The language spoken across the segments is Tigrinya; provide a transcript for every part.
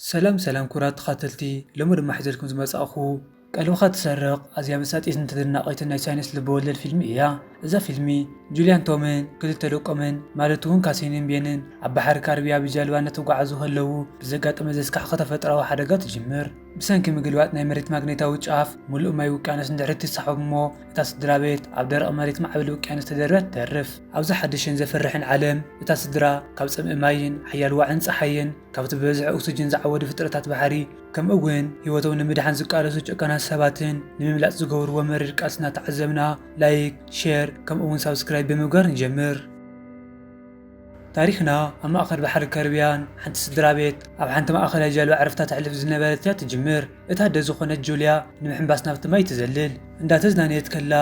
ሰላም ሰላም ኩራት ተኻተልቲ፣ ሎሚ ድማ ሒዘልኩም ዝመጻእኹ ቀልብኻ ትሰርቕ ኣዝያ መሳጢትን ተደናቒትን ናይ ሳይንስ ልበወለድ ፊልሚ እያ። እዛ ፊልሚ ጁልያን ቶምን ክልተ ደቆምን ማለት እውን ካሲንን ቤንን ኣብ ባሕሪ ካርቢያ ብጃልባ እናተጓዓዙ ከለዉ ብዘጋጠመ ዘስካሕክሕ ተፈጥሮኣዊ ሓደጋ ትጅምር። ብሰንኪ ምግልባጥ ናይ መሬት ማግኔታዊ ጫፍ ምሉእ ማይ ውቅያኖስ ንድሕሪት ይሰሓብ እሞ እታ ስድራ ቤት ኣብ ደረቕ መሬት ማዕበል ውቅያኖስ ተደርብያ ትተርፍ። ኣብዚ ሓድሽን ዘፍርሕን ዓለም እታ ስድራ ካብ ጽምኢ ማይን ሓያል ዋዕን ጸሓይን ካብቲ ብብዝሒ ኦክስጅን ዝዓወዱ ፍጥረታት ባሕሪ ከምኡ እውን ህይወቶም ንምድሓን ዝቃለሱ ጨካናት ሰባትን ንምምላጥ ዝገብርዎ መሪር ቃልሲ እናተዓዘብና ላይክ፣ ሼር ከምኡ እውን ሳብስክራይብ ብምግባር ንጀምር። ታሪኽና ኣብ ማእኸል ባሕሪ ካሪብያን ሓንቲ ስድራ ቤት ኣብ ሓንቲ ማእኸላይ ጃልባ ዕረፍታ ተሕልፍ ዝነበረት እያ ትጅምር። እታ ኣደ ዝኾነት ጁልያ ንምሕንባስ ናብቲ ማይ ትዘልል። እንዳተዝናነየት ከላ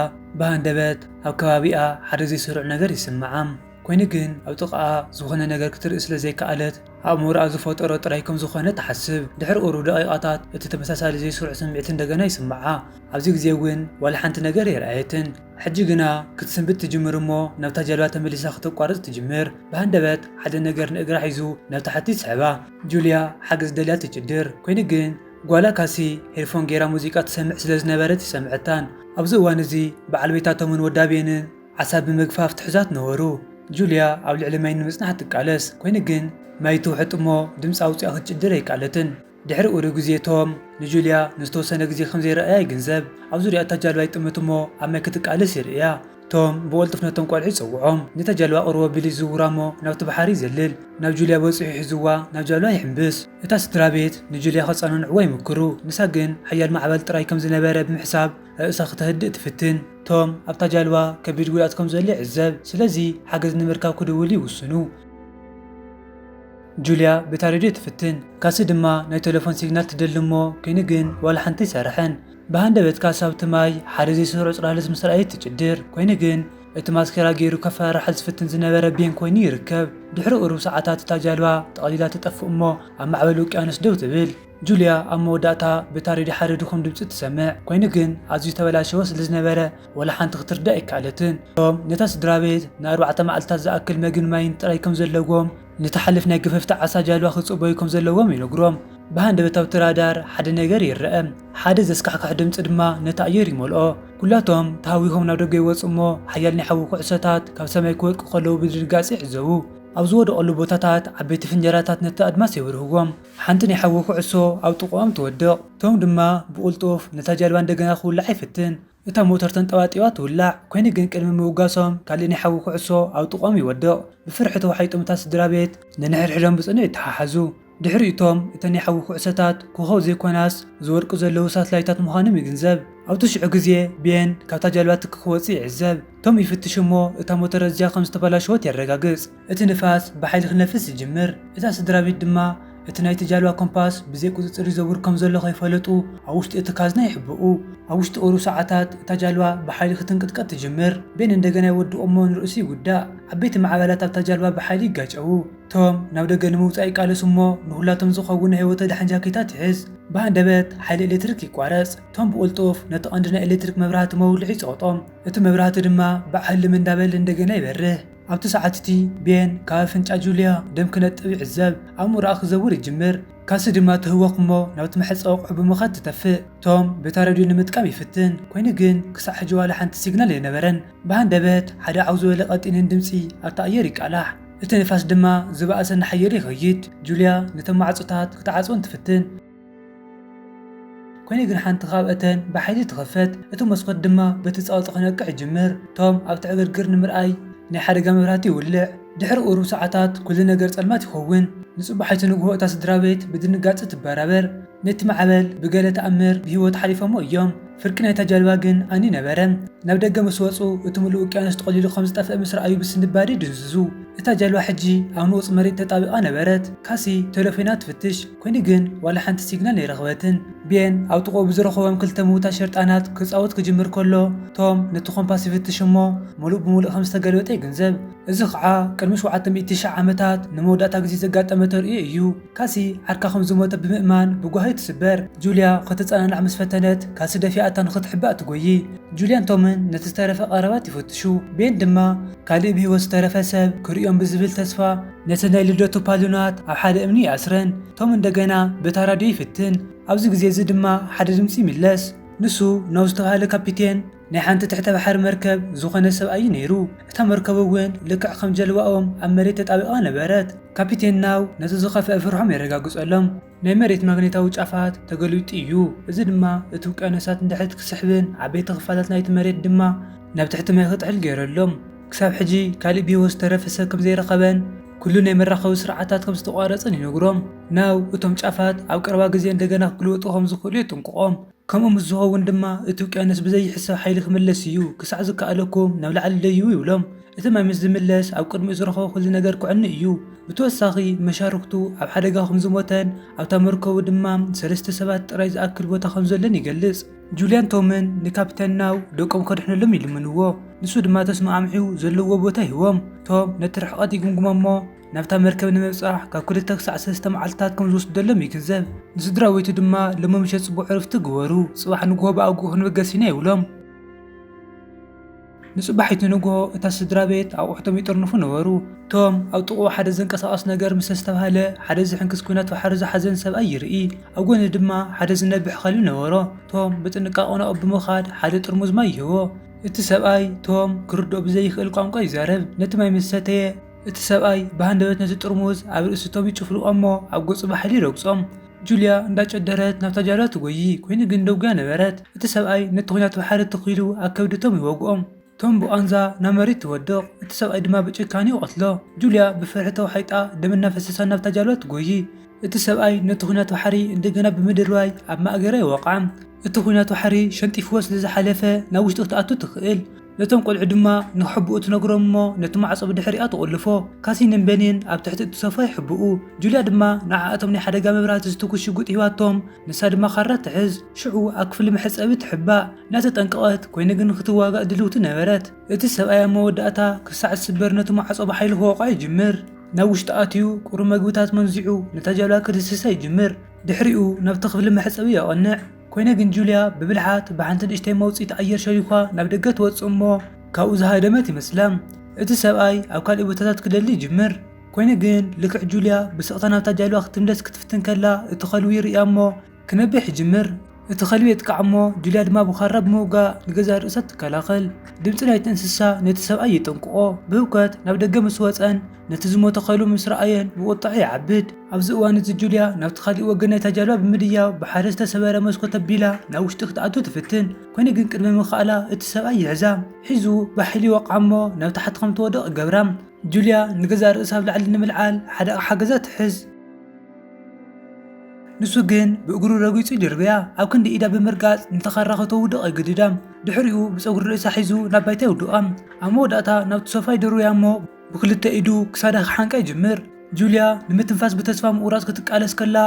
ብሃንደበት ኣብ ከባቢኣ ሓደ ዘይስሩዕ ነገር ይስምዓ። ኮይኑ ግን ኣብ ጥቓኣ ዝኾነ ነገር ክትርኢ ስለ ዘይከኣለት ኣእምሮኣ ዝፈጠሮ ጥራይ ከም ዝኾነ ትሓስብ። ድሕሪ ቁሩብ ደቂቓታት እቲ ተመሳሳሊ ዘይስሩዕ ስምዒት እንደገና ይስምዓ። ኣብዚ ግዜ እውን ዋላ ሓንቲ ነገር ኣይረኣየትን። ሕጂ ግና ክትስንብድ ትጅምር እሞ ናብታ ጃልባ ተመሊሳ ከተቋርጽ ትጅምር። ብሃንደበት ሓደ ነገር ንእግራ ሒዙ ናብ ታሕቲ ይስሕባ። ጁልያ ሓገዝ ደልያ ትጭድር። ኮይኑ ግን ጓላ ካሲ ሄድፎን ገይራ ሙዚቃ ትሰምዕ ስለ ዝነበረት ይሰምዐታን። ኣብዚ እዋን እዚ በዓል ቤታ ቶምን ወዳ ቤንን ዓሳ ብምግፋፍ ትሕዛት ነበሩ። ጁልያ ኣብ ልዕሊ ማይ ንምጽናሕ ትቃለስ። ኮይኑ ግን ማይ ትውሕጥ እሞ ድምፂ ኣውፂኣ ክትጭድር ኣይከኣለትን። ድሕሪ ቁሩብ ግዜ ቶም ንጁልያ ንዝተወሰነ ግዜ ከም ዘይረኣያ ይግንዘብ። ኣብ ዙርያ እታ ጃልባ ይጥምት እሞ ኣብ ማይ ክትቃለስ ይርእያ። ቶም ብቕልጡፍ ነቶም ቆልዑ ይጸውዖም። ነታ ጃልባ ቁሩብ ኣቢሉ ይዝውራ እሞ ናብቲ ባሕሪ ይዘልል። ናብ ጁልያ በጺሑ ሒዝዋ ናብ ጃልባ ይሕንብስ። እታ ስድራ ቤት ንጁልያ ከጸናንዕዋ ይምክሩ። ንሳ ግን ሓያል ማዕበል ጥራይ ከም ዝነበረ ብምሕሳብ ርእሳ ክተህድእ ትፍትን። ቶም ኣብታ ጃልባ ከቢድ ጉድኣት ከም ዘሎ ይዕዘብ። ስለዚ ሓገዝ ንምርካብ ክድውሉ ይውስኑ። ጁልያ በታ ሬድዮ ትፍትን። ካሲ ድማ ናይ ቴሌፎን ሲግናል ትደሊ እሞ ኮይኑ ግን ዋላ ሓንቲ ኣይሰርሐን። ብሃንደበት ካሲ ኣብቲ ማይ ሓደ ዘይስሩዕ ጽላሎት ምስ ረኣየት ትጭድር። ኮይኑ ግን እቲ ማስኬራ ገይሩ ከፈራርሓ ዝፍትን ዝነበረ ቤን ኮይኑ ይርከብ። ድሕሪ ቁሩብ ሰዓታት እታ ጃልባ ጠቕሊላ ትጠፍእ እሞ ኣብ ማዕበል ውቅያኖስ ደው ትብል። ጁልያ ኣብ መወዳእታ በታ ሬድዮ ሓደ ድኹም ድምጺ ትሰምዕ። ኮይኑ ግን ኣዝዩ ዝተበላሸወ ስለ ዝነበረ ዋላ ሓንቲ ክትርዳእ ኣይከኣለትን። ቶም ነታ ስድራ ቤት ንኣርባዕተ መዓልታት ዝኣክል መግብን ማይን ጥራይ ከም ዘለዎም ንትሓልፍ ናይ ገፈፍቲ ዓሳ ጃልባ ክጽበዩ ከም ዘለዎም ይነግሮም። ብሃንደበት ኣብቲ ራዳር ሓደ ነገር ይረአ። ሓደ ዘስካሕክሕ ድምጺ ድማ ነቲ ኣየር ይመልኦ። ኩላቶም ተሃዊኾም ናብ ደገ ይወጹ እሞ ሓያል ናይ ሓዊ ኩዕሶታት ካብ ሰማይ ክወድቁ ከለዉ ብድንጋጸ ይዕዘቡ። ኣብ ዝወደቐሉ ቦታታት ዓበይቲ ፍንጀራታት ነቲ ኣድማስ የብርህዎም። ሓንቲ ናይ ሓዊ ኩዕሶ ኣብ ጥቕኦም ትወድቕ። ቶም ድማ ብቕልጡፍ ነታ ጃልባ እንደገና ክውልዓ ይፍትን። እታ ሞተር ተንጠባጢባ ትውላዕ። ኮይኑ ግን ቅድሚ ምውጋሶም ካልእ ናይ ሓዊ ኩዕሶ ኣብ ጥቕኦም ይወድቕ። ብፍርሒ ተዋሒጦም እታ ስድራ ቤት ነንሕድሕዶም ብጽኑዕ ይተሓሓዙ። ድሕሪኡ ቶም እተን ናይ ሓዊ ኩዕሶታት ኮኾብ ዘይኮናስ ዝወድቁ ዘለዉ ሳትላይታት ምዃኖም ይግንዘብ። ኣብቲ ሽዑ ግዜ ቤን ካብታ ጃልባ ትኪ ክወጽእ ይዕዘብ። ቶም ይፍትሽ እሞ እታ ሞተር ኣዝያ ከም ዝተበላሸወት የረጋግጽ። እቲ ንፋስ ብሓይሊ ክነፍስ ይጅምር። እታ ስድራ ቤት ድማ እቲ ናይቲ ጃልባ ኮምፓስ ብዘይ ቁጽጽር ይዘውር ከም ዘሎ ከይፈለጡ ኣብ ውሽጢ እቲ ካዝና ይሕብኡ። ኣብ ውሽጢ ቁሩብ ሰዓታት እታ ጃልባ ብሓይሊ ክትንቅጥቀጥ ትጅምር። ቤን እንደገና ይወድቕ እሞ ንርእሱ ይጉዳእ። ዓበይቲ ማዕበላት ኣብታ ጃልባ ብሓይሊ ይጋጨዉ። ቶም ናብ ደገ ንምውጻእ ይቃለስ እሞ ንኹላቶም ዝኸውን ናይ ህይወት ኣድሓን ጃኬታት ይሕዝ። ብሃንደበት ሓይሊ ኤሌክትሪክ ይቋረጽ። ቶም ብቕልጡፍ ነቲ ቀንዲ ናይ ኤሌክትሪክ መብራህቲ መውልዒ ይጸቕጦም። እቲ መብራህቲ ድማ ብዓል ልም እንዳበለ እንደገና ይበርህ። ኣብቲ ሰዓት እቲ ቤን ካብ ኣፍንጫ ጁልያ ደም ክነጥብ ይዕዘብ። ኣእምሮኣ ክዘውር ይጅምር። ካሲ ድማ ትህወኽ እሞ ናብቲ መሕጸቢ ኣቑሑ ብምኻድ ትጠፍእ። ቶም በታ ሬድዮ ንምጥቃም ይፍትን። ኮይኑ ግን ክሳዕ ሕጂ ዋላ ሓንቲ ሲግናል ኣይነበረን። ብሃንደበት ሓደ ዓው ዝበለ ቀጢንን ድምጺ ኣብቲ ኣየር ይቃላሕ። እቲ ንፋስ ድማ ዝበኣሰ እናሓየለ ይኸይድ። ጁልያ ነተን ማዕጾታት ክትዓጽወን ትፍትን። ኮይኑ ግን ሓንቲ ካብኣተን ብሓይሊ ትኸፈት። እቲ መስኮት ድማ በቲ ጸቕጢ ክነቅዕ ይጅምር። ቶም ኣብቲ ዕግርግር ንምርኣይ ናይ ሓደጋ መብራህቲ ይውልዕ። ድሕሪ ቁሩብ ሰዓታት ኩሉ ነገር ጸልማት ይኸውን። ንጽባሒቱ ንግሆ እታ ስድራ ቤት ብድንጋጸ ትበራበር። ነቲ ማዕበል ብገለ ተኣምር ብህይወት ሓሊፎሞ እዮም። ፍርቂ ናይታ ጃልባ ግን ኣኒ ነበረ። ናብ ደገ ምስ ወጹ እቲ ምሉእ ውቅያኖስ ተቐሊሉ ከም ዝጠፍአ ምስ ረኣዩ ብስንባደ ይድንዝዙ። እታ ጃልባ ሕጂ ኣብ ንቑጽ መሬት ተጣቢቓ ነበረት። ካሲ ቴሌፎና ትፍትሽ። ኮይኑ ግን ዋላ ሓንቲ ሲግናል ኣይረኸበትን። ቤን ኣብ ጥቕኡ ብዝረኸቦም ክልተ ምውታት ሸርጣናት ክጻወት ክጅምር ከሎ ቶም ነቲ ኮምፓስ ይፍትሽ እሞ ምሉእ ብምሉእ ከም ዝተገልበጠ ይግንዘብ። እዚ ኸዓ ቅድሚ ሸውዓተ ሚእቲ ሺሕ ዓመታት ንመወዳእታ ግዜ ዘጋጠመ ተርእዮ እዩ። ካሲ ዓርካ ከም ዝሞተ ብምእማን ብጓሂ ትስበር። ጁልያ ከተጸናንዓ ምስ ፈተነት ካሲ ደፊኣታ ንኽትሕባእ ትጎዪ። ጁልያን ቶምን ነቲ ዝተረፈ ቀረባት ይፈትሹ። ቤን ድማ ካልእ ብህይወት ዝተረፈ ሰብ ክርእዮ ብዝብል ተስፋ ነቲ ናይ ልደቱ ፓሉናት ኣብ ሓደ እምኒ ይኣስረን። ቶም እንደገና በታ ራድዮ ይፍትን። ኣብዚ ግዜ እዚ ድማ ሓደ ድምጺ ይምለስ። ንሱ ናብ ዝተባህለ ካፒቴን ናይ ሓንቲ ትሕተ ባሕሪ መርከብ ዝኾነ ሰብኣይ እዩ ነይሩ። እታ መርከብ እውን ልክዕ ከም ጀልባኦም ኣብ መሬት ተጣቢቓ ነበረት። ካፒቴን ናው ነቲ ዝኸፍአ ፍርሖም የረጋግጸሎም። ናይ መሬት ማግኔታዊ ጫፋት ተገልቢጡ እዩ። እዚ ድማ እቲ ውቅያኖሳት ንድሕሪት ክስሕብን ዓበይቲ ክፋላት ናይቲ መሬት ድማ ናብ ትሕቲ ማይ ክጥሕል ገይረሎም። ክሳብ ሕጂ ካልእ ብህይወት ዝተረፈ ሰብ ከም ዘይረኸበን ኩሉ ናይ መራኸቢ ስርዓታት ከም ዝተቋረጸን ይነግሮም። ናው እቶም ጫፋት ኣብ ቀረባ ግዜ እንደገና ክግልበጡ ከም ዝኽእሉ የጥንቅቖም። ከምኡ ምስ ዝኸውን ድማ እቲ ውቅያኖስ ብዘይሕሰብ ሓይሊ ክምለስ እዩ። ክሳዕ ዝከኣለኩም ናብ ላዕሊ ደይቡ ይብሎም። እቲ ማይ ምስ ዝምለስ ኣብ ቅድሚኡ ዝረኸቦ ኩሉ ነገር ክዕኑ እዩ። ብተወሳኺ መሻርክቱ ኣብ ሓደጋ ከም ዝሞተን ኣብታ መርከቡ ድማ ሰለስተ ሰባት ጥራይ ዝኣክል ቦታ ከም ዘሎን ይገልጽ። ጁልያን ቶምን ንካፒተን ናው ደቆም ከድሕነሎም ይልምንዎ። ንሱ ድማ ተስማዕሚዑ ዘለዎ ቦታ ይህቦም። ቶም ነቲ ርሕቀት ይግምግሞ እሞ ናብታ መርከብ ንምብጻሕ ካብ ክልተ ክሳዕ ሰለስተ መዓልትታት ከም ዝወስደሎም ይግንዘብ። ንስድራ ቤቱ ድማ ሎሚ ምሸት ጽቡቕ ዕረፍቲ ግበሩ፣ ጽባሕ ንግሆ ብኣግኡ ክንብገስ ኢና ይብሎም። ንጽባሒቱ ንግሆ እታ ስድራ ቤት ኣቑሑቶም ይጥርንፉ ነበሩ። ቶም ኣብ ጥቕኡ ሓደ ዘንቀሳቐስ ነገር ምስ ኣስተብሃለ ሓደ ዝሕንክስ ኲናት ባሕሪ ዝሓዘን ሰብኣይ ይርኢ። ኣብ ጎኒ ድማ ሓደ ዝነብሕ ከልቢ ነበሮ። ቶም ብጥንቃቐ ናብኡ ብምኻድ ሓደ ጥርሙዝ ማይ ይህቦ። እቲ ሰብኣይ ቶም ክርድኦ ብዘይክእል ቋንቋ ይዛረብ። ነቲ ማይ ምስ ሰተየ እቲ ሰብኣይ ብሃንደበት ነቲ ጥርሙዝ ኣብ ርእሲ ቶም ይጭፍልቖ እሞ ኣብ ገጹ ብሓይሊ ይረግጾም። ጁልያ እንዳጨደረት ናብታ ጃልባ ትጎዪ፣ ኮይኑ ግን ደጉያ ነበረት። እቲ ሰብኣይ ነቲ ኲናት ባሕሪ ትኺሉ ኣብ ከብዲ ቶም ይወግኦም። ቶም ብቓንዛ ናብ መሬት ትወድቕ፣ እቲ ሰብኣይ ድማ ብጭካኔ ይቐትሎ። ጁልያ ብፍርሒ ተዋሒጣ ደም እናፈሰሳ ናብታ ጃልባ ትጎዪ። እቲ ሰብኣይ ነቲ ኲናት ባሕሪ እንደገና ብምድርባይ ኣብ ማእገራ ይወቕዓ። እቲ ኲናት ባሕሪ ሸንጢፍዎ ስለ ዝሓለፈ ናብ ውሽጢ ክትኣቱ ትኽእል። ነቶም ቆልዑ ድማ ንኽሕብኡ ትነግሮም እሞ ነቲ ማዕጾ ብድሕሪኣ ትቑልፎ። ካሲንን ቤኒን ኣብ ትሕቲ እቲ ሶፋ ይሕብኡ። ጁልያ ድማ ንዓኣቶም ናይ ሓደጋ መብራህቲ ዝትኩስ ሽጉጥ ሂባቶም፣ ንሳ ድማ ካራ ትሕዝ። ሽዑ ኣብ ክፍሊ መሕጸቢ ትሕባእ። እናተጠንቀቐት ኮይነ ግን ክትዋጋእ ድልውቲ ነበረት። እቲ ሰብኣይ ኣብ መወዳእታ ክሳዕ ዝስበር ነቲ ማዕጾ ብሓይሊ ክወቕዖ ይጅምር። ናብ ውሽጢ ኣትዩ ቁሩብ መግብታት መንዚዑ ነታ ጃልባ ክድስሳ ይጅምር። ድሕሪኡ ናብቲ ክፍሊ መሕጸቢ የቕንዕ። ኮይነ ግን ጁልያ ብብልሓት ብሓንቲ ንእሽተይ መውጽኢት ኣየር ሸሪኳ ናብ ደገ ትወጽእ እሞ ካብኡ ዝሃደመት ይመስላ። እቲ ሰብኣይ ኣብ ካልእ ቦታታት ክደሊ ይጅምር። ኮይነ ግን ልክዕ ጁልያ ብስቕታ ናብታ ጃልባ ክትምለስ ክትፍትን ከላ እቲ ከልቢ ይርእያ እሞ ክነብሕ ይጅምር። እቲ ከልቢ የጥቅዓ እሞ ጁልያ ድማ ብኻራ ብምውጋእ ንገዛእ ርእሳ ትከላኸል። ድምጺ ናይቲ እንስሳ ነቲ ሰብኣይ የጠንቅቖ። ብህውከት ናብ ደገ ምስ ወጸን ነቲ ዝሞተ ከልቢ ምስ ረኣየን ብቑጥዐ ይዓብድ። ኣብዚ እዋን እዚ ጁልያ ናብቲ ካልእ ወገን ናይታ ጃልባ ብምድያብ ብሓደ ዝተሰበረ መስኮት ኣቢላ ናብ ውሽጢ ክትኣቱ ትፍትን። ኮይኑ ግን ቅድሚ ምኽኣላ እቲ ሰብኣይ ይሕዛ። ሒዙ ብሓይሊ ይወቕዓ እሞ ናብ ታሕቲ ከም ትወድቕ ይገብራ። ጁልያ ንገዛእ ርእሳ ኣብ ላዕሊ ንምልዓል ሓደ ኣቕሓ ገዛ ትሕዝ። ንሱ ግን ብእግሩ ረጊጹ ይድርብያ። ኣብ ክንዲ ኢዳ ብምርጋጽ ነቲ ካራ ከተውድቕ የግድዳ። ድሕሪኡ ብጸጉሪ ርእሳ ሒዙ ናብ ባይታ የውድቓ። ኣብ መወዳእታ ናብቲ ሶፋ ይድርብያ እሞ ብክልተ ኢዱ ክሳዳ ክሓንቃ ይጅምር። ጁልያ ንምትንፋስ ብተስፋ ምቑራጽ ክትቃለስ ከላ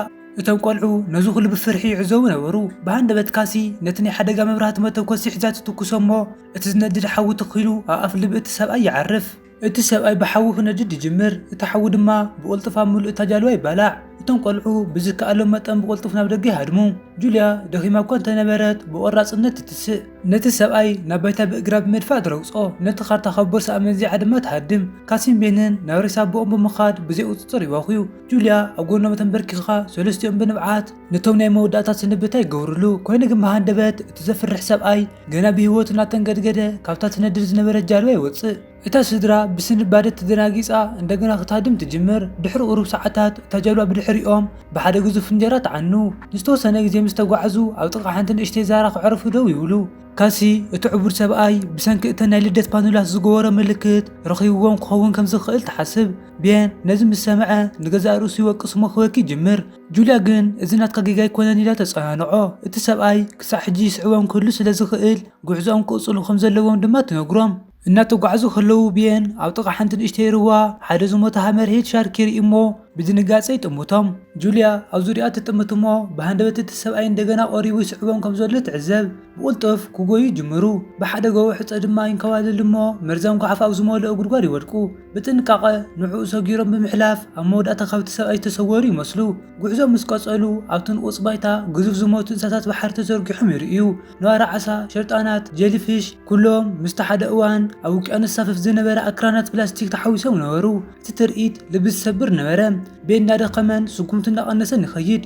እቶም ቆልዑ ነዚ ኩሉ ብፍርሒ ይዕዘቡ ነበሩ። ብሃንደበት ካሲ ነቲ ናይ ሓደጋ መብራህቲ መተኮሲ ሒዛ ትትኩሶ እሞ እቲ ዝነድድ ሓዊ ትኺሉ ኣብ ኣፍ ልቢ እቲ ሰብኣይ ይዓርፍ። እቲ ሰብኣይ ብሓዊ ክነድድ ይጅምር፣ እቲ ሓዊ ድማ ብቕልጡፍ ኣብ ምሉእ እታ ጃልባ ይባላዕ። እቶም ቆልዑ ብዝከኣሎም መጠን ብቕልጡፍ ናብ ደገ ይሃድሙ። ጁልያ ደኺማ እኳ እንተነበረት ብቖራጽነት ትትስእ። ነቲ ሰብኣይ ናብ ባይታ ብእግራ ብምድፋእ ትረግጾ፣ ነቲ ካርታ ካብ ቦርሳኣ መንዚዓ ድማ ትሃድም። ካሲን ቤንን ናብ ሬሳ ኣቦኦም ብምኻድ ብዘይ ቁጽጽር ይበኽዩ። ጁልያ ኣብ ጎኖም ተንበርኪኻ ሰለስቲኦም ብንብዓት ነቶም ናይ መወዳእታ ስንብታ ይገብርሉ። ኮይኑ ግን ብሃንደበት እቲ ዘፍርሕ ሰብኣይ ገና ብህይወቱ እናተንገድገደ ካብታ ትነድድ ዝነበረት ጃልባ ይወጽእ። እታ ስድራ ብስንባደ ተደናጊጻ እንደገና ክትሃድም ትጅምር። ድሕሪ ቁሩብ ሰዓታት እታ ጃልባ ብድሕሪኦም ብሓደ ግዙፍ እንጀራ ትዓኑ። ንዝተወሰነ ግዜ ምስ ተጓዕዙ ኣብ ጥቓ ሓንቲ ንእሽተይ ዛራ ክዕርፉ ደው ይብሉ። ካሲ እቲ ዕቡድ ሰብኣይ ብሰንኪ እተን ናይ ልደት ፓኑላት ዝገበሮ ምልክት ረኺብዎም ክኸውን ከም ዝኽእል ትሓስብ። ቤን ነዚ ምስ ሰምዐ ንገዛእ ርእሱ ይወቅስ እሞ ክበኪ ይጅምር። ጁልያ ግን እዚ ናትካ ጌጋ ኣይኮነን ኢላ ተጸናንዖ። እቲ ሰብኣይ ክሳዕ ሕጂ ይስዕቦም ክህሉ ስለ ዝኽእል ጉዕዞኦም ክቕጽሉ ከም ዘለዎም ድማ ትነግሮም። እናተጓዕዙ ከለዉ ብየን ኣብ ጥቓ ሓንቲ ንእሽተይ ርዋ ሓደ ዝሞተ ሃመርሄድ ሻርክ ይርኢ እሞ ብድንጋጸ ይጥምቶም። ጁልያ ኣብ ዙርያኣ ትጥምት እሞ ብሃንደበት እቲ ሰብኣይ እንደገና ቀሪቡ ይስዕቦም ከም ዘሎ ትዕዘብ። ብቕልጡፍ ክጎዩ ይጅምሩ። ብሓደ ጎቦ ሕጸ ድማ ይንከባለሉ እሞ መርዛም ጓሓፍ ኣብ ዝመልኦ ጉድጓድ ይወድቁ። ብጥንቃቐ ንዕኡ ሰጊሮም ብምሕላፍ ኣብ መወዳእታ ካብቲ ሰብኣይ ዝተሰወሩ ይመስሉ። ጉዕዞ ምስ ቀጸሉ ኣብቲ ንቑጽ ባይታ ግዙፍ ዝሞቱ እንስሳታት ባሕሪ ተዘርጊሖም ይርእዩ። ነዋሪ ዓሳ፣ ሸርጣናት፣ ጀሊፊሽ፣ ኩሎም ምስቲ ሓደ እዋን ኣብ ውቅያኖስ ዝሳፈፍ ዝነበረ ኣክራናት ፕላስቲክ ተሓዊሶም ነበሩ። እቲ ትርኢት ልቢ ዝሰብር ነበረ። ቤን እናደኸመን ስጉምቱ እናቐነሰን ይኸይድ።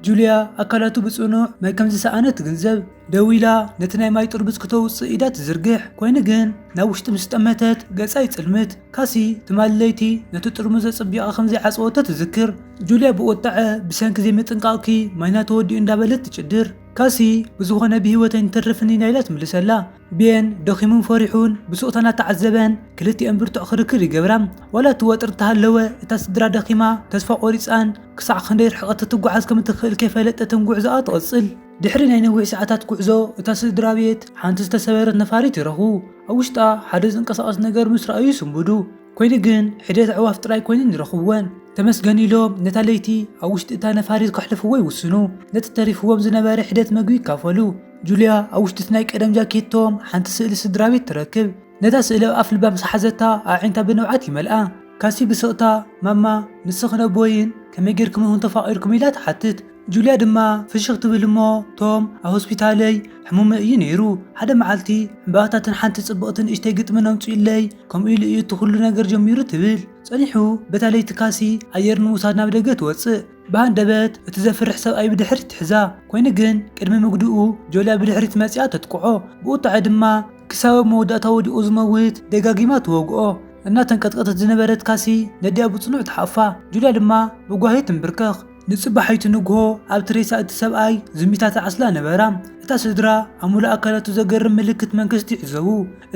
ጁልያ ኣካላቱ ብጽኑዕ ማይ ከም ዝሰኣነ ትግንዘብ። ደው ኢላ ነቲ ናይ ማይ ጥርሙዝ ክተውጽእ ኢዳ ትዝርግሕ። ኮይኑ ግን ናብ ውሽጢ ምስ ጠመተት ገጻ ይጽልምት። ካሲ ትማሊ ለይቲ ነቲ ጥርሙዝ ኣጸቢቓ ከም ዘይዓጸወቶ ትዝክር። ጁልያ ብቁጥዐ፣ "ብሰንኪ ዘይምጥንቃቕኪ ማይና ተወዲኡ" እንዳበለት ትጭድር። ካሲ "ብዝኾነ ብህይወት ኣይንተርፍን ኢና" ኢላ ትምልሰላ። ቤን ደኺሙን ፈሪሑን ብስቕታ እናተዓዘበን ክልቲኤን ብርቱዕ ክርክር ይገብራ። ዋላ እቲ ወጥሪ እንተሃለወ፣ እታ ስድራ ደኺማ፣ ተስፋ ቆሪጻን ክሳዕ ክንደይ ርሕቀት ክትጓዓዝ ከም እትኽእል ከይፈለጠትን ጉዕዞኣ ትቕጽል። ድሕሪ ናይ ነዊሕ ሰዓታት ጉዕዞ፣ እታ ስድራ ቤት ሓንቲ ዝተሰበረት ነፋሪት ይረኽቡ። ኣብ ውሽጣ ሓደ ዝንቀሳቐስ ነገር ምስ ረኣዩ ይስንብዱ። ኮይኑ ግን፣ ሒደት ኣዕዋፍ ጥራይ ኮይነን ይረኽብወን። ተመስገን ኢሎም ነታ ለይቲ ኣብ ውሽጢ እታ ነፋሪት ከሕልፍዎ ይውስኑ። ነቲ ተሪፍዎም ዝነበረ ሒደት መግቢ ይካፈሉ። ጁልያ ኣብ ውሽጢ እቲ ናይ ቀደም ጃኬቶም ሓንቲ ስእሊ ስድራ ቤት ትረክብ። ነታ ስእሊ ኣብ ኣፍልባ ምስ ሓዘታ፣ ኣዒንታ ብንብዓት ይመልኣ። ካሲ ብስቕታ፣ "ማማ፣ ንስኽን ኣቦይን ከመይ ጌርኩም ኢኹም ተፋቒርኩም?" ኢላ ትሓትት። ጁልያ ድማ ፍሽኽ ትብል እሞ፣ "ቶም ኣብ ሆስፒታለይ ሕሙመይ እዩ ነይሩ። ሓደ መዓልቲ ዕምባባታትን ሓንቲ ጽብቕቲ ንእሽተይ ግጥምን ኣምጺኡለይ፣ ከምኡ ኢሉ እዩ እቲ ኩሉ ነገር ጀሚሩ" ትብል። ጸኒሑ በታ ለይቲ ካሲ ኣየር ንምውሳድ ናብ ደገ ትወጽእ። ብሃንደበት እቲ ዘፍርሕ ሰብኣይ ብድሕሪት ትሕዛ። ኮይኑ ግን ቅድሚ ምግድኡ ጆልያ ብድሕሪት መጺኣ ተጥቅዖ። ብቑጥዐ ድማ ክሳብ ኣብ መወዳእታ ወዲቑ ዝመውት ደጋጊማ ትወግኦ። እናተንቀጥቀጠት ዝነበረት ካሲ ነዲኣ ብጽኑዕ ትሓፋ። ጁልያ ድማ ብጓሂ ትንብርከኽ። ንጽባሒቱ ንግሆ ኣብቲ ሬሳ እቲ ሰብኣይ ዝምቢታት ይዓስላ ነበራ። እታ ስድራ ኣብ ምሉእ ኣካላቱ ዘገርም ምልክት መንከስቲ ይዕዘቡ።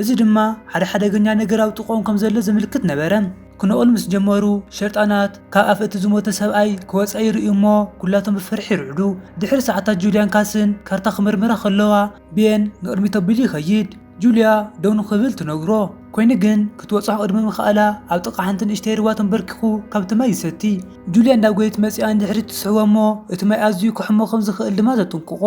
እዚ ድማ ሓደ ሓደገኛ ነገር ኣብ ጥቕኦም ከም ዘሎ ዘመልክት ነበረ። ክነቕሉ ምስ ጀመሩ፣ ሸርጣናት ካብ ኣፍ እቲ ዝሞተ ሰብኣይ ክወጻ ይርእዩ እሞ፣ ኩላቶም ብፍርሒ ይርዕዱ። ድሕሪ ሰዓታት ጁልያን ካስን ካርታ ክምርምራ ከለዋ፣ ቤን ንቕድሚት ኣቢሉ ይኸይድ። ጁልያ ደው ንኽብል ትነግሮ። ኮይኑ ግን ክትበጽሖ ቅድሚ ምኽኣላ ኣብ ጥቓ ሓንቲ ንእሽተይ ሩባ ተንበርኪኹ ካብቲ ማይ ይሰቲ። ጁልያ እንዳጎየት መጺኣ ንድሕሪት ትስሕቦ እሞ እቲ ማይ ኣዝዩ ክሕሞ ከም ዝኽእል ድማ ተጥንቅቖ።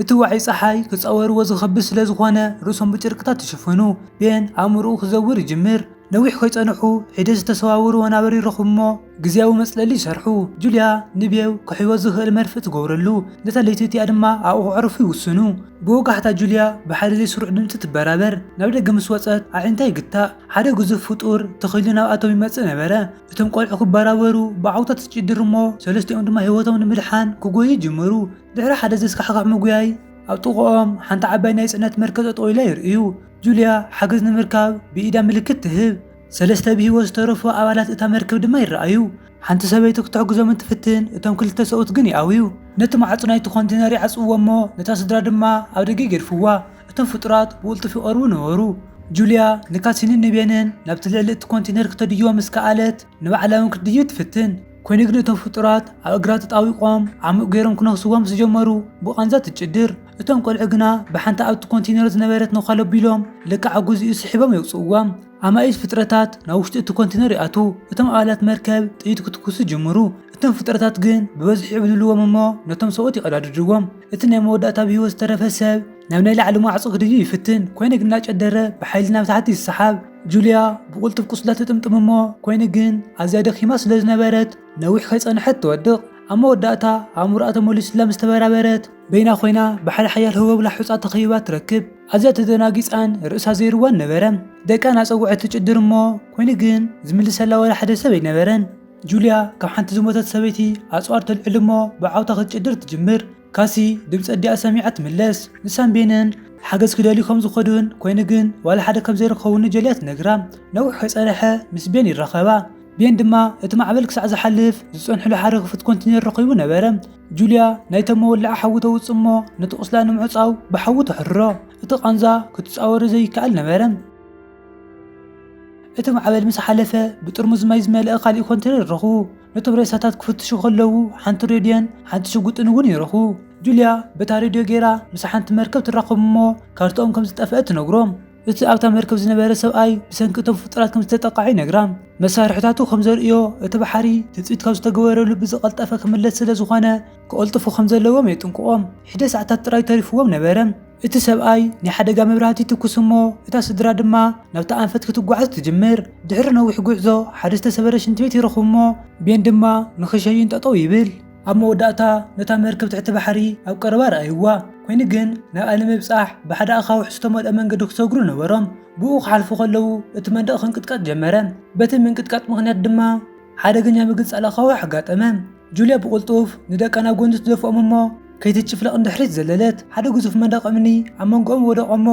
እቲ ዋዒ ጸሓይ ክጻወርዎ ዝኸብድ ስለ ዝኾነ ርእሶም ብጨርቅታት ትሽፍኑ። ቤን ኣእምሮኡ ክዘውር ይጅምር። ነዊሕ ከይጸንሑ ሒደት ዝተሰዋወሩ ወናብር ይረኽቡ እሞ ግዝያዊ መጽለሊ ይሰርሑ። ጁልያ ንቤው ክሕይወት ዝኽእል መርፍእ ትገብረሉ። ነታ ለይቲ እቲኣ ድማ ኣብኡ ከዕርፉ ይውስኑ። ብወጋሕታ ጁልያ ብሓደ ዘይስሩዕ ድምጺ ትበራበር። ናብ ደገ ምስ ወጸት ኣዒንታ ይግታእ። ሓደ ግዙፍ ፍጡር ትኽ ኢሉ ናብኣቶም ይመጽእ ነበረ። እቶም ቆልዑ ክበራበሩ ብዓውታ ትጭድር እሞ ሰለስቲኦም ድማ ህይወቶም ንምድሓን ክጎዩ ይጅምሩ። ድሕሪ ሓደ ዘስካሕክሕ ምጉያይ ኣብ ጥቕኦም ሓንቲ ዓባይ ናይ ጽዕነት መርከብ ጠጠው ኢላ ይርእዩ። ጁልያ ሓገዝ ንምርካብ ብኢዳ ምልክት ትህብ። ሰለስተ ብህይወት ዝተረፉ ኣባላት እታ መርከብ ድማ ይረኣዩ። ሓንቲ ሰበይቲ ክትሕግዞም እንትፍትን፣ እቶም ክልተ ሰብኡት ግን ይኣውዩ። ነቲ ማዕጾ ናይቲ ኮንቴነር ይዓጽውዎ እሞ ነታ ስድራ ድማ ኣብ ደገ ይገድፍዋ። እቶም ፍጡራት ብቕልጡፍ ይቐርቡ ነበሩ። ጁልያ ንካሲንን ንቤንን ናብቲ ልዕሊ እቲ ኮንቴነር ክተድይዎ ምስ ከኣለት፣ ንባዕላ እውን ክትድይብ ትፍትን። ኮይኑ ግን እቶም ፍጡራት ኣብ እግራ ተጣዊቖም ዓሙቕ ገይሮም ክነኽስዎም ምስ ጀመሩ፣ ብቓንዛ ትጭድር። እቶም ቆልዑ ግና ብሓንቲ ኣብቲ ኮንቴነር ዝነበረት ነዃል ኣቢሎም ልክዕ ኣብ ግዚኡ ስሒቦም የውጽእዎም። ኣማኢት ፍጥረታት ናብ ውሽጢ እቲ ኮንቴነር ይኣትዉ። እቶም ኣባላት መርከብ ጥይት ክትኩሱ ይጅምሩ። እቶም ፍጥረታት ግን ብበዝሒ ይዕብልልዎም እሞ ነቶም ሰብኡት ይቐዳድድዎም። እቲ ናይ መወዳእታ ብህይወት ዝተረፈ ሰብ ናብ ናይ ላዕሊ ማዕጾ ክድይብ ይፍትን፣ ኮይኑ ግን እናጨደረ ብሓይሊ ናብ ታሕቲ ይሰሓብ። ጁልያ ብቕልጡፍ ቁስላ ትጥምጥም እሞ፣ ኮይኑ ግን ኣዝያ ደኺማ ስለ ዝነበረት ነዊሕ ከይጸንሐት ትወድቕ። ኣብ መወዳእታ ኣእምሮኣ ተመሊሱላ ምስ ተበራበረት፣ በይና ኮይና ብሓደ ሓያል ህቦብላ ሑጻ ተኸቢባ ትረክብ። ኣዝያ ተደናጊጻን ርእሳ ዘይርዋን ነበረ። ደቃ እናጸውዐት ትጭድር እሞ፣ ኮይኑ ግን ዝምልሰላ ዋላ ሓደ ሰብ ኣይነበረን። ጁልያ ካብ ሓንቲ ዝሞተት ሰበይቲ ኣጽዋር ተልዕል እሞ ብዓውታ ክትጭድር ትጅምር። ካሲ ድምጺ ኣዲኣ ሰሚዓ ትምለስ። ንሳን ቤንን ሓገዝ ክደልዩ ከም ዝኸዱን፣ ኮይኑ ግን ዋላ ሓደ ከም ዘይረኸቡን ንጀልያ ትነግራ። ነዊሕ ከይጸንሐ ምስ ቤን ይራኸባ። ቤን ድማ እቲ ማዕበል ክሳዕ ዝሓልፍ ዝጸንሕሉ ሓደ ክፉት ኮንቴነር ረኺቡ ነበረ። ጁልያ ናይቶም መወልዒ ሓዊ ተውጽእ እሞ ነቲ ቁስላ ንምዕጻው ብሓዊ ተሕርሮ። እቲ ቃንዛ ክትጻወሮ ዘይከኣል ነበረ። እቲ ማዕበል ምስ ሓለፈ፣ ብጥርሙዝ ማይ ዝመልአ ካልእ ኮንቴነር ረኽቡ። ነቶም ሬሳታት ክፍትሹ ከለዉ፣ ሓንቲ ሬድዮን ሓንቲ ሽጉጥን እውን ይረኽቡ። ጁልያ በታ ሬድዮ ገይራ ምስ ሓንቲ መርከብ ትራኸብ እሞ፣ ካርታኦም ከም ዝጠፍአ ትነግሮም። እቲ ኣብታ መርከብ ዝነበረ ሰብኣይ ብሰንኪ እቶም ፍጡራት ከም ዝተጠቕዐ ይነግራ። መሳርሕታቱ ከም ዘርእዮ፣ እቲ ባሕሪ ትጽቢት ካብ ዝተገበረሉ ብዝቐልጠፈ ክምለስ ስለ ዝኾነ፣ ክቐልጥፉ ከም ዘለዎም የጥንቅቖም። ሒደት ሰዓታት ጥራይ ተሪፍዎም ነበረ። እቲ ሰብኣይ ናይ ሓደጋ መብራህቲ ይትኩስ እሞ፣ እታ ስድራ ድማ ናብታ ኣንፈት ክትጓዓዝ ትጅምር። ድሕሪ ነዊሕ ጉዕዞ፣ ሓደ ዝተሰበረ ሽንቲ ቤት ይረኽቡ እሞ፣ ቤን ድማ ንኽሸይን ጠጠው ይብል። ኣብ መወዳእታ፣ ነታ መርከብ ትሕቲ ባሕሪ ኣብ ቀረባ ረኣይዋ። ኮይኑ ግን፣ ናብኣ ንምብጻሕ ብሓደ ኣኻውሕ ዝተመልአ መንገዲ ክሰግሩ ነበሮም። ብኡ ክሓልፉ ከለዉ፣ እቲ መንደቕ ክንቅጥቀጥ ጀመረ። በቲ ምንቅጥቃጥ ምኽንያት ድማ፣ ሓደገኛ ምግንጻል ኣኻውሕ ኣጋጠመ። ጁልያ ብቕልጡፍ ንደቃ ናብ ጎኒ ትደፍኦም እሞ፣ ከይትጭፍለቕ ንድሕሪት ዘለለት። ሓደ ግዙፍ መንደቕ እምኒ ኣብ መንጎኦም ወደቐ እሞ፣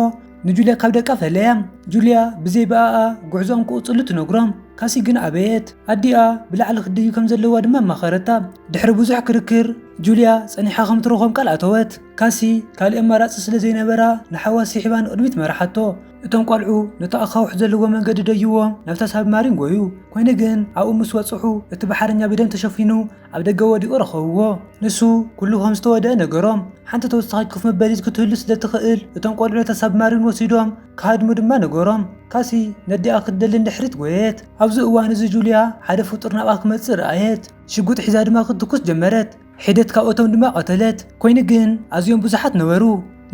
ንጁልያ ካብ ደቃ ፈለያ። ጁልያ ብዘይ ብኣኣ ጉዕዞኦም ክቕጽሉ ትነግሮም። ካሲ ግን ኣበየት። ኣዲኣ ብላዕሊ ክትድይብ ከም ዘለዋ ድማ ኣማኸረታ። ድሕሪ ብዙሕ ክርክር፣ ጁልያ ጸኒሓ ከም ትረኽቦም ቃል ኣተወት። ካሲ ካልእ ኣማራጺ ስለ ዘይነበራ፣ ንሓዋ ስሒባ ንቕድሚት መርሓቶ። እቶም ቆልዑ ነቲ ኣኻውሕ ዘለዎ መንገዲ ደይዎም ናብታ ሳብማሪን ጎዩ። ኮይኑ ግን ኣብኡ ምስ በጽሑ እቲ ባሕረኛ ብደም ተሸፊኑ ኣብ ደገ ወዲቑ ረኸብዎ። ንሱ ኩሉ ከም ዝተወደአ ነገሮም። ሓንቲ ተወሳኺት ኮፍ መበሊት ክትህሉ ስለ ትኽእል እቶም ቆልዑ ነታ ሳብማሪን ወሲዶም ክሃድሙ ድማ ነገሮም። ካሲ ነዲኣ ክትደሊ ንድሕሪት ጎየት። ኣብዚ እዋን እዚ ጁልያ ሓደ ፍጡር ናብኣ ክመጽእ ረኣየት። ሽጉጥ ሒዛ ድማ ክትትኩስ ጀመረት። ሒደት ካብኦቶም ድማ ቀተለት። ኮይኑ ግን ኣዝዮም ብዙሓት ነበሩ።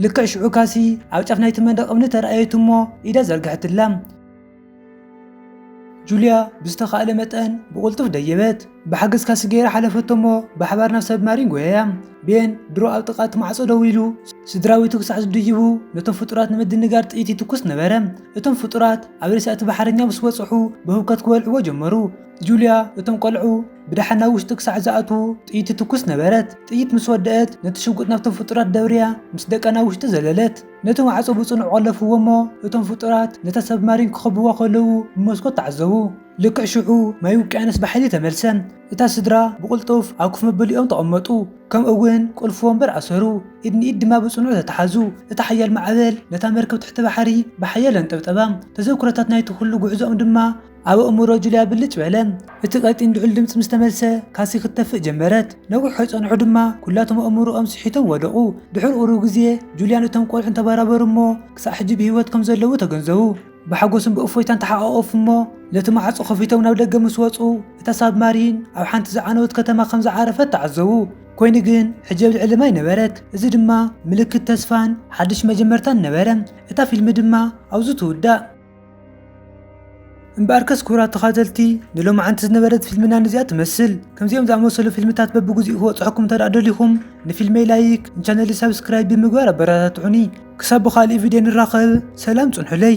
ልክዕ ሽዑ ካሲ ኣብ ጫፍ ናይቲ መንደቕ እምኒ ተራእየት እሞ ኢዳ ዘርግሐትላ። ጁልያ ብዝተኻእለ መጠን ብቕልጡፍ ደየበት። ብሓገዝ ካሲ ገይራ ሓለፈቶ እሞ ብሓባር ናብ ሰብማሪን ጎየያ። ቤን ድሮ ኣብ ጥቓ እቲ ማዕጾ ደው ኢሉ ስድራቤቱ ክሳዕ ዝድይቡ ነቶም ፍጡራት ንምድንጋር ጥይት ይትኩስ ነበረ። እቶም ፍጡራት ኣብ ሬሳ እቲ ባሕረኛ ምስ በጽሑ ብህውከት ክበልዕዎ ጀመሩ። ጁልያ እቶም ቆልዑ ብደሓን ናብ ውሽጢ ክሳዕ ዝኣትዉ ጥይት ትትኩስ ነበረት። ጥይት ምስ ወደአት ነቲ ሽጉጥ ናብቶም ፍጡራት ደብርያ ምስ ደቃ ናብ ውሽጢ ዘለለት። ነቲ ማዕጾ ብጽኑዕ ቆለፍዎ እሞ እቶም ፍጡራት ነታ ሰብማሪን ክኸብዋ ከለዉ ብመስኮት ተዓዘቡ። ልክዕ ሽዑ ማይ ውቅያኖስ ብሓይሊ ተመልሰ። እታ ስድራ ብቕልጡፍ ኣብ ኮፍ መበሊኦም ተቐመጡ። ከምኡ እውን ቁልፊ ወንበር ኣሰሩ። ኢድ ንኢድ ድማ ብጽኑዕ ተተሓዙ። እቲ ሓያል ማዕበል ነታ መርከብ ትሕቲ ባሕሪ ብሓያል ኣንጠብጠባ። ተዘክሮታት ናይቲ ኩሉ ጉዕዞኦም ድማ ኣብ ኣእምሮ ጁልያ ብልጭ በለ። እቲ ቀጢን ልዑል ድምጺ ምስ ተመልሰ፣ ካሲ ክትጠፍእ ጀመረት። ነዊሕ ከይጸንሑ ድማ ኩላቶም ኣእምሮኦም ስሒቶም ወደቑ። ድሕሪ ቁሩብ ግዜ ጁልያን እቶም ቆልዑን ተበራበሩ እሞ ክሳዕ ሕጂ ብህይወት ከም ዘለዉ ተገንዘቡ። ብሓጎስን ብእፎይታን ተሓቋቖፉ እሞ ነቲ ማዕጾ ከፊቶም ናብ ደገ ምስ ወጹ፣ እታ ሳብማሪን ኣብ ሓንቲ ዝዓነወት ከተማ ከም ዝዓረፈት ተዓዘቡ። ኮይኑ ግን ሕጂ ኣብ ልዕሊ ማይ ነበረት። እዚ ድማ ምልክት ተስፋን ሓድሽ መጀመርታን ነበረ። እታ ፊልም ድማ ኣብዚ ትውዳእ። እምበኣርከስ ክቡራት ተኻተልቲ፣ ንሎማዓንቲ ዝነበረት ፊልምና ነዚኣ ትመስል። ከምዚኦም ዝኣመሰሉ ፊልምታት በብግዚኡ ክበጽሐኩም እንተ ደኣ ደሊኹም፣ ንፊልመይ ላይክ፣ ንቻነለይ ሳብስክራይብ ብምግባር ኣበረታትዑኒ። ክሳብ ብኻልእ ቪድዮ ንራኸብ፣ ሰላም ጽንሑለይ።